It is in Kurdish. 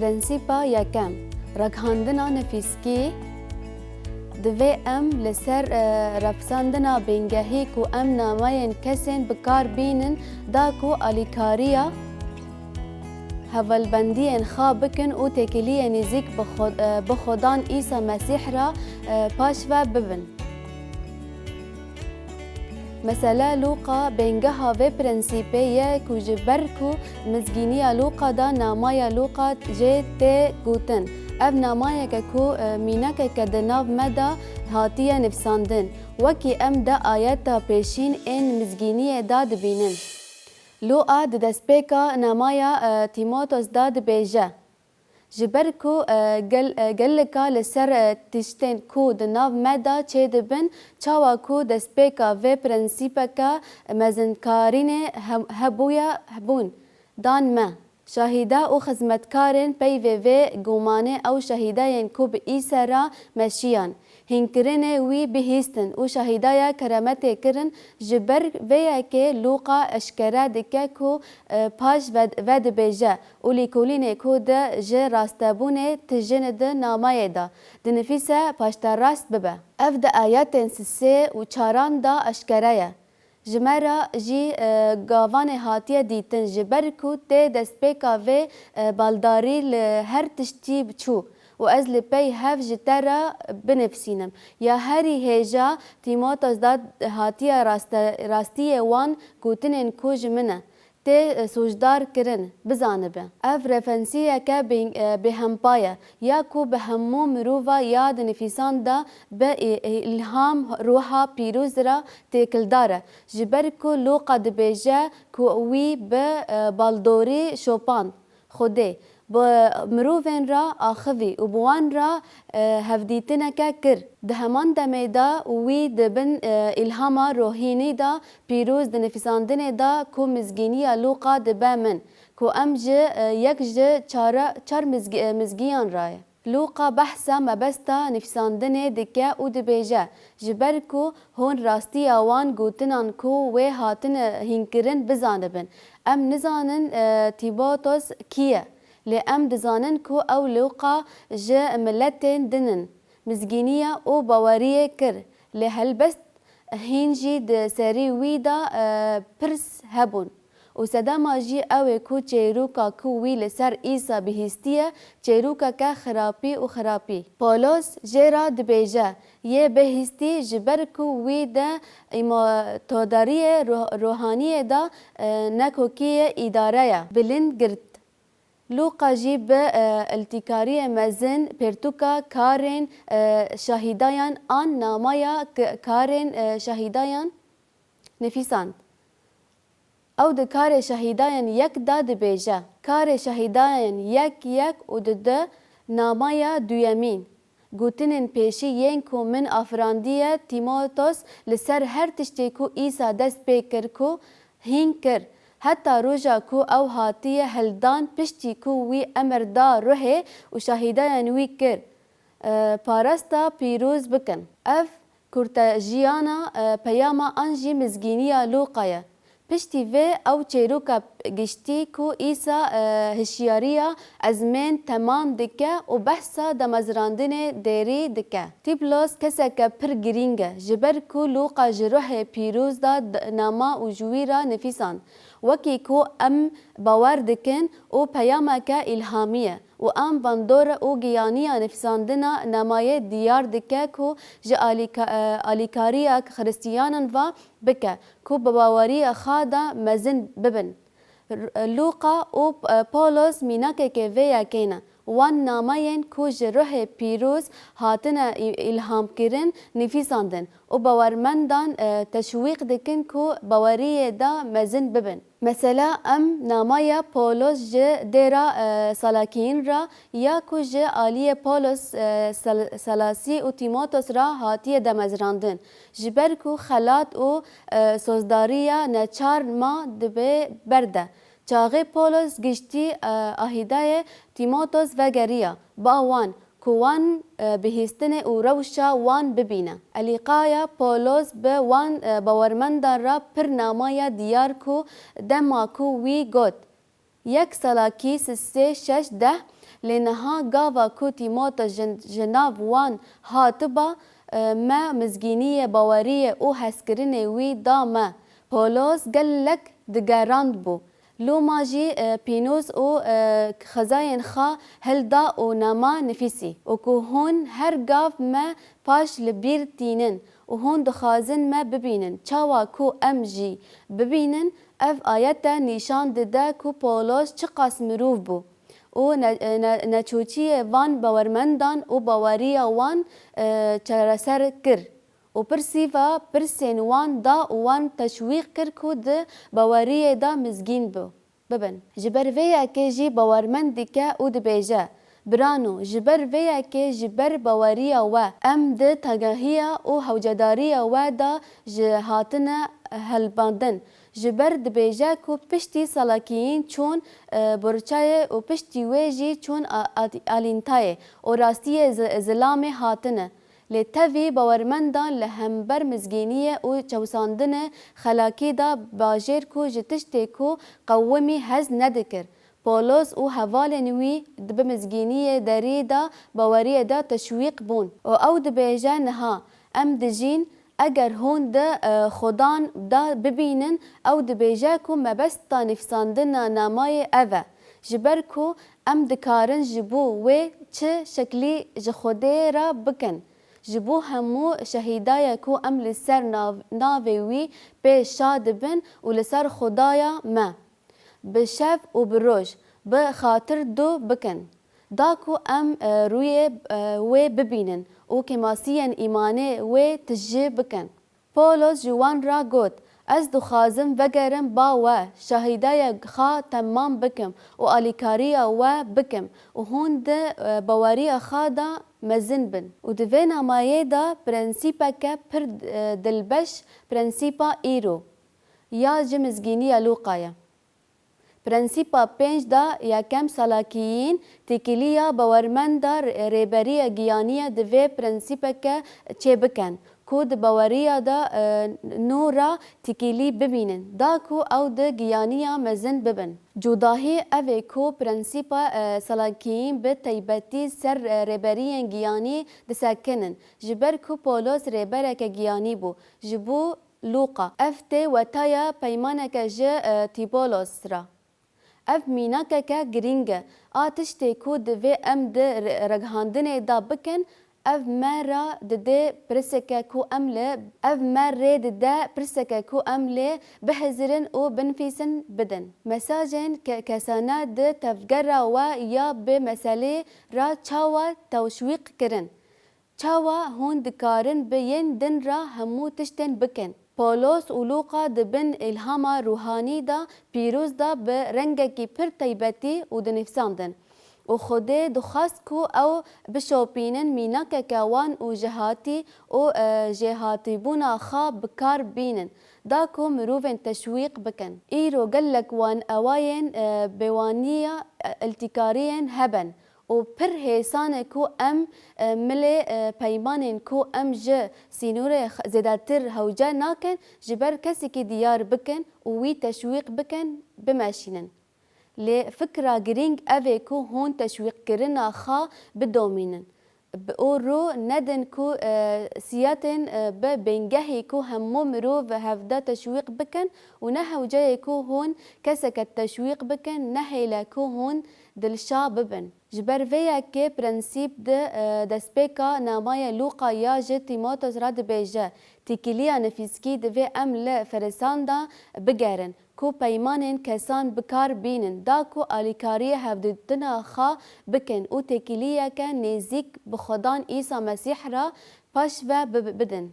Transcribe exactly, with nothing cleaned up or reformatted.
Prensîpa yekem, ragihandina nifîskî. Divê em li ser, e, refsandina bingehî ku em nameyên kesên bi kar bînin da ku alîkariya hevalbendiyên xwe bikin û têkiliyê nêzîk bi xwe, e, bi Xwedan Îsa Mesîh re, e, paşve bibin. Mesela Lûqa, bêngeha vê prensîpê ye ku ji ber ku mizgîniya Lûqa de namaya Lûqa jê tê gotin. Ev namayeke ku, e, mînakeke di nav me de hatiye nivîsandin, wekî em di ayeta pêşîn ên mizgîniyê de dibînin. Lûqa di destpêka namaya, e, Tîmotos de dibêje, Ji ber ku, e, gel-, e, geleka li ser, e, tiştên ku di nav me de çêdibin, çawa ku destpêka vê prensîpeke mezinkarînê he-, hebûye, hebûn, dan me. Şahîda û xizmetkarên peyvê vê gumanê ew şahîdayên ku bi Îsa re meşiyan, hînkirinê wî bihîstin û şahîdaya keremetê kirin, ji ber vê yekê Lûqa eşkere dike ku, e, paş ve-, vedibêje û lêkolînê ku di ji rastebûnê tijîn di nameyê de dinivîse paşterast bibe. Ev di ayetên sisê û çaran de eşkere ye. Ji me re jî, e, gavanê hatiye dîtin, ji ber ku tê destpêka vê, e, baldarî li her tiştî çû û ez li pey hev ji te re binivîsînim. Ya herî hêja Tîmotos de hatiye raste-, rastiyê wan gotinên ku ji min e tê, e, sûcdar kirin, bizanibe. Ev referansiyeke bê-, e, bêhempa ye, ya ku bi hemû mirova ya dinivîsan de bi î-, îlham Ruha Pîroz re têkildar e, ji ber ku Lûqa dibêje ku wî bi, e, baldorî şopand. Xwedê bi mirovên re axivî û bi wan re, e, hevdîtineke kir. Di heman demê de wî di bin, e, îlhama ruhînî de pîroz di nivîsandinê de ku mizgîniya Lûqa dibe min, ku em ji, e, yek ji çare-, çar mizgî-, e, mizgîyan re ye. Lûqa behsa mebesta nivîsandinê dike û dibêje, Ji ber ku hûn rastiya wan gotinan ku wê hatine hînkirin bizanibin. Em nizanin, e, Tîmotos kî ye, lê em dizanin ku ew Lûqa ji miletên din in, mizgîniya û baweriyê kir, lê helbest hîn jî di serî wî de, e, pirs hebûn. Û sedema jî ew ê ku çêroka ku wî li ser Îsa bihîstiye, çêrokeke xirapî û xirapî. Pawlos jê re dibêje, Yê bihîstî ji ber ku wî di îmatodariyê ruh-, ruhaniyê de, e, nekokiyê îdare ye, bilind girt. Lûqa jî bi, e, îhtîkariyê mezin pirtûka karên, e, şahîdayan an namaya k-, karên, e, şahîdayan nivîsand. Ew di karê şahîdayan yek de dibêje, Karê şahîdayan yek yek û di di namaya duyemîn. Gotinên pêşî yên ku min afirandiye Tîmotos li ser her tiştê ku Îsa dest pê kir ku hîn kir, heta roja ku ew hatiye hildan piştî ku wî emir da ruhê û şahîdayan wî kir, e, parasta pîroz bikin. Ev kurtejiyana, e, peyama an jî mizgîniya Lûqa ye. Piştî vê ew çêroka giştî ku Îsa, e, hişyariya ezmên temam dike û behsa damezrandinê dêrî dike. Tîblos keseke pir girîng e, ji ber ku Lûqa ji ruhê pîroz de d-, nama û ji wî re nivîsand. Wekî ku em bawer dikin û peyameke îlhamî ye û em bandor û giyaniya nivîsandina namayê diyar dike ku ji alîka-, e, alîkariya Xristiyanan ve bike ku bi baweriya xwe de mezin bibin. R-, Lûqa û, e, Pawlos mînakekê vê yekê ne. Wan nameyên ku ji ruhê pîroz hatine î-, îlhamkirin nivîsandin û bawermendan, e, teşwîq dikin ku baweriyê de mezin bibin. Mesela em namaya Pawlos ji dêra, e, Salakiyîn re ya ku ji aliyê Pawlos, e, Sal-, Salasî û Tîmotos re hatiye damezrandin, ji ber ku xelat û, e, sozdariya neçar ma dibe berde. Çaxê Pawlos giştî, e, ahîdayê Tîmotos vegeriya ba wan, ku wan, e, bihîstinê û rewşa wan bibîne. Elîqaya Pawlos bi wan, e, bawermendan re pir namaya diyar ku dema ku wî got, Yek Salakî sisê şeş deh, Lê niha gava ku Tîmote ji, ji nav wan hatiba, e, me mizgîniyê baweriyê û hezkirinê wî da me. Polos gelek digerandbû. Loma jî, e, pînûs û, e, xezayên xwe hilda û nama nifîsî. Û ku hûn her gav me paş li bîr tînin û hûn dixwazin me bibînin, çawa ku em jî bibînin, ev ayete nîşan dide ku Polos çiqas mirov bû û ne-, ne-, neçûçiyê van bawermendan û baweriya wan, e, çareser kir û pirsîva pirsên wan da û wan teşwîq kir ku di baweriyê de mizgîn bû, bibin. Ji ber vê yekê jî bawermend dike û dibêje, Birano, ji ber vê yekê, ji ber baweriya we, em di tegahiya û hewcedariya we de ji hatine helbandin. Ji ber dibêje ku piştî salakiyîn çûn, e, Borçayê û piştî wê jî çûn a-, a-, Alîntayê û rastiyê zi-, zilamê hatine. Lê tevî bawermendan li hember mizgîniyê û çewsandinê xelakî de bajêr ku ji tiştê ku qewimî hez nedikir. Polos û hevalên wî di bi mizgîniyê derî de baweriyê de teşwîq bûn û ew dibêje niha, Em dijîn, eger hûn di, e, Xudan de bibînin, ew dibêje ku mebesta nivîsandina namayê ev e, ji ber ku em dikarin ji bo wê çi şeklî ji Xwedê re bikin. Ji bo hemû şehîdayê ku em li ser nav-, navê wî pê şa dibin û li ser Xwedaya me, bi şev û bi roj, bi xatir du bikin, da ku em, e, rûyê, e, wê bibînin û kêmasiyên îmanê wê tijî bikin. Polos ji wan re got, Ez dixwazim vegerim ba we, şehîdayê xwe temam bikim û alîkariya we bikim û hûn di, e, baweriya xwe de mezin bin. Û di vê namayê de prensîpeke pir, e, dilbeş, prensîpa îro ya ji mizgîniya Lûqa ye. Prensîpa pênc de yekem salakiyîn têkiliya bawermenda rê-, rêberiya giyanî ye, divê prensîpeke çêbikin ku di baweriya de, e, nû re têkilî bibînin, da ku ew di giyaniya mezin bibin. Cudahî ev e ku prensîpa, e, salakiyîn bi taybetî ser, e, rêberiyên giyanî disekinin, ji ber ku Polos rêbereke giyanî bû. Ji bo Lûqa. Ev tê wetaya peymaneke ji, e, Tîbolos re. Ev mînakeke girîng e. A tiştê ku divê em di re-, reghandinê de bikin, ev me re didê pirseke ku em li, ev me rê dide pirseke ku em lê bihizirin û binivîsin bidin. Mesajên ke-, kesane di tevgera we ya bi meselê re çawa teşwîq kirin? Çawa hûn dikarin bi yên din re hemû tiştên bikin? Polos û Lûqa di bin îlhama ruhanî de pîroz de bi rengekî pir taybetî û dinivîsandin. Û Xwedê dixwest ku ew bişopînin mînakeke wan û jihatî û, e, jêhatîbûna xwe bi kar bînin, da ku mirovên teşwîq bikin. Îro gelek wan ewayên, e, bêwaniya, e, îltîkariyên heben. Û pir hêsan e ku em, e, milê, e, peymanên ku em ji sînorê x-, zêdetir hewce nakin, ji ber kesekî diyar bikin û wî teşwîq bikin, bimeşînin. Lê fikra girîng ev e ku hûn teşwîqkirina xwe bidomînin. Bi û rû nedin ku, e, siyetên, e, bi bingehî ku hemû mirov hevde teşwîq bikin û ne hewce ye ku hûn keseke teşwîq bikin, nehêle ku hûn dilşa bibin. Ji ber vê yekê prensîp di, e, destpêka namaya Lûqa ya ji Tîmoteos re dibêje, têkiliya nifîskî divê em li Firisan de bigerin, ku peymanên kesan bi kar bînin, da ku alîkariyê hevdîtina xwe bikin û têkiliyeke nêzîk bi Xudan Îsa Mesîh re paş ve bi-, bidin.